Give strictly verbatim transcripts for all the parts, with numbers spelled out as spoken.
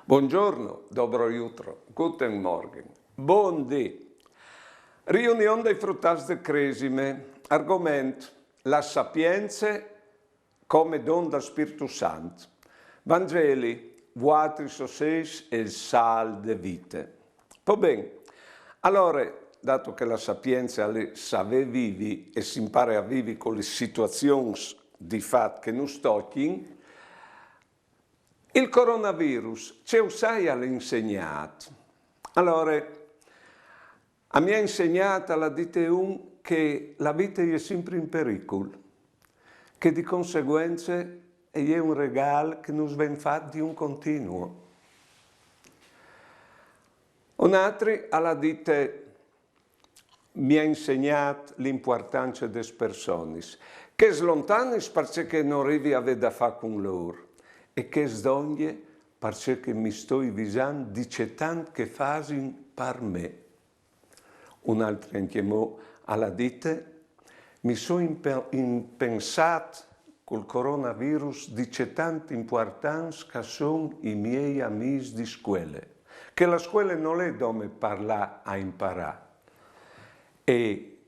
Buongiorno, dobro jutro, guten Morgen, bundì. Riunion dai frutats de Cresime, argoment: la sapience come don dal Spirtu Sant. Vangeli: vuatri sês il sâl de vite. Po ben, alore, dato che la sapience al è savê vivi e si impare a vivi cu lis situazions di fat che nus tocjin, il coronavirus ce us aial insegnât? Alore, a mi à insegnât, al à dite un, che la vite e je simpri in pericul, che di conseguence e je un regâl che nus ven fat di un continuo. Un altri al à dite: mi à insegnât la impuartance des personis, che slontanis parcè che no rivi a vê da fâ cun lôr, e che sdongje parcè che mi stoi visant di ce tant che a fasin par me. Un altri ancjemò al à dite: mi soi impe-, impensât cul coronavirus di ce tant impuartants che a son i miei amîs di scuele, che la scuele nol è dome par lâ a imparâ. E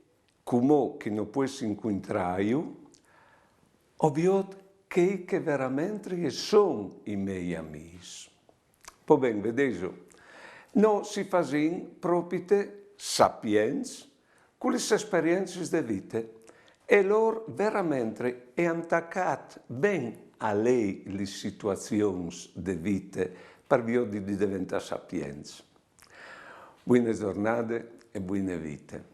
cumò che no pues incuintrâju, o viôt chei che veramentri a son i miei amîs. Po ben, vedêso, nô si fasìn propite sapients cu lis esperiencis de vite, e lôr veramentri a àn tacât ben a lei lis situazions de vite par viodi di deventâ sapients. Buine zornade e buine vite.